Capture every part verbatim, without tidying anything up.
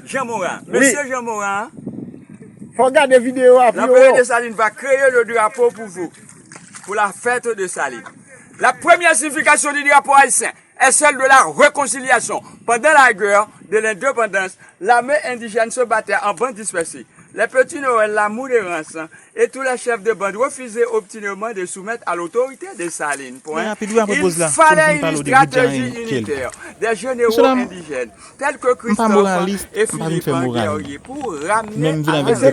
Jean Morin. Wi. Monsieur Jean Morin, fò gade videyo a pu l'Empire de Saline va créer le drapeau pour vous, pour la fête de Saline. La première signification du drapeau haïtien est celle de la réconciliation. Pendant la guerre de l'indépendance, l'armée indigène se battait en bandes dispersées. Les petits Noël, la Moule Errance et tous les chefs de bande refusaient obstinément de soumettre à l'autorité de Saline. Point. Il fallait une stratégie unitaire des généraux indigènes tels que Christophe et Philippe Guerrier pour ramener à la paix.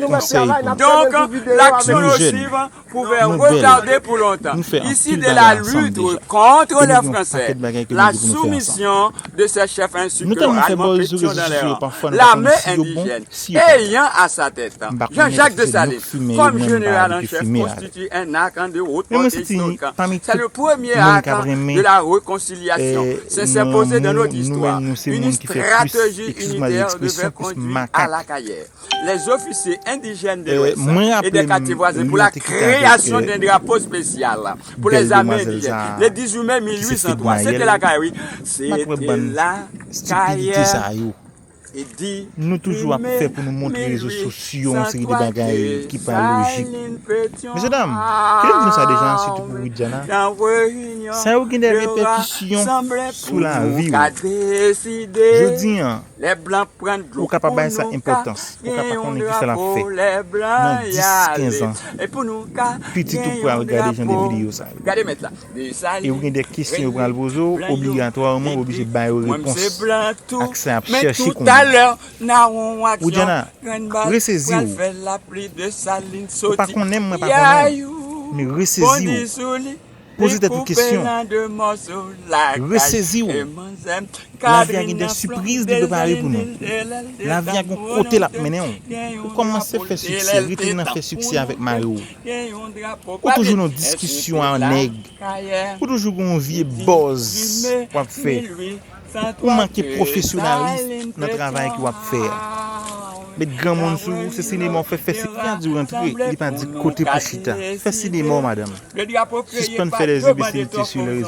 Donc, l'action nocive pouvait retarder pour longtemps. Ici de la lutte contre les Français, la soumission de ces chefs insukkants, Raymond Pétion dans les rangs, l'armée indigène, ayant à sa tête Jean-Jacques Dessalines comme général en chef constitue un arc de haute portée historique. C'est le premier arc de la réconciliation. C'est s'imposer dans notre histoire une stratégie unitaire devait conduire à la carrière les officiers indigènes de l'Ouest et des quartiers voisins pour la création d'un drapeau spécial pour les armées indigènes. Le dix-huit mai mille huit cent trois, c'était la carrière, oui. C'était la carrière. Nou toujou ap fè pou nou montre rezo sosyo yon seri de bagay ki pa lojik. Mesye dam, ki te di nou sa deja, sitou pou Widiana? Sa yo gen de repèkisyon sou lavi w. Jodi an, ou ka pa bay sa enpòtans, ou ka pa konnen kisa l ap fè. Nan dis, kenz an, pitit ou pral gade jan de videyo sa yo. E ou gen de kesyon yo pral poze w, obligatwaman ou oblije ba yo repons ak sa y ap chèche konnen. Widiana, resezi w. Ou pa konnen m, mwen pa konnen w, men resezi w. Poze tèt ou kesyon. Resezi w. Lavi a gen de sipriz li prepare pou nou. Lavi a gen kote l ap mennen w. Ou kòmanse fè siksè, rete nan fè siksè avèk mari w. Ou toujou nan diskisyon a nèg. Ou toujou gen yon vye bòz w ap fè. Ou manke pwofesyonalis nan travay ke w ap fè a. Met granmoun sou ou, se sinema w fè, fè sinema di w rantre, li pa di kote pou chita. Fè sinema w, madanm. Sispann fè lèzenbesilite sou lèzo.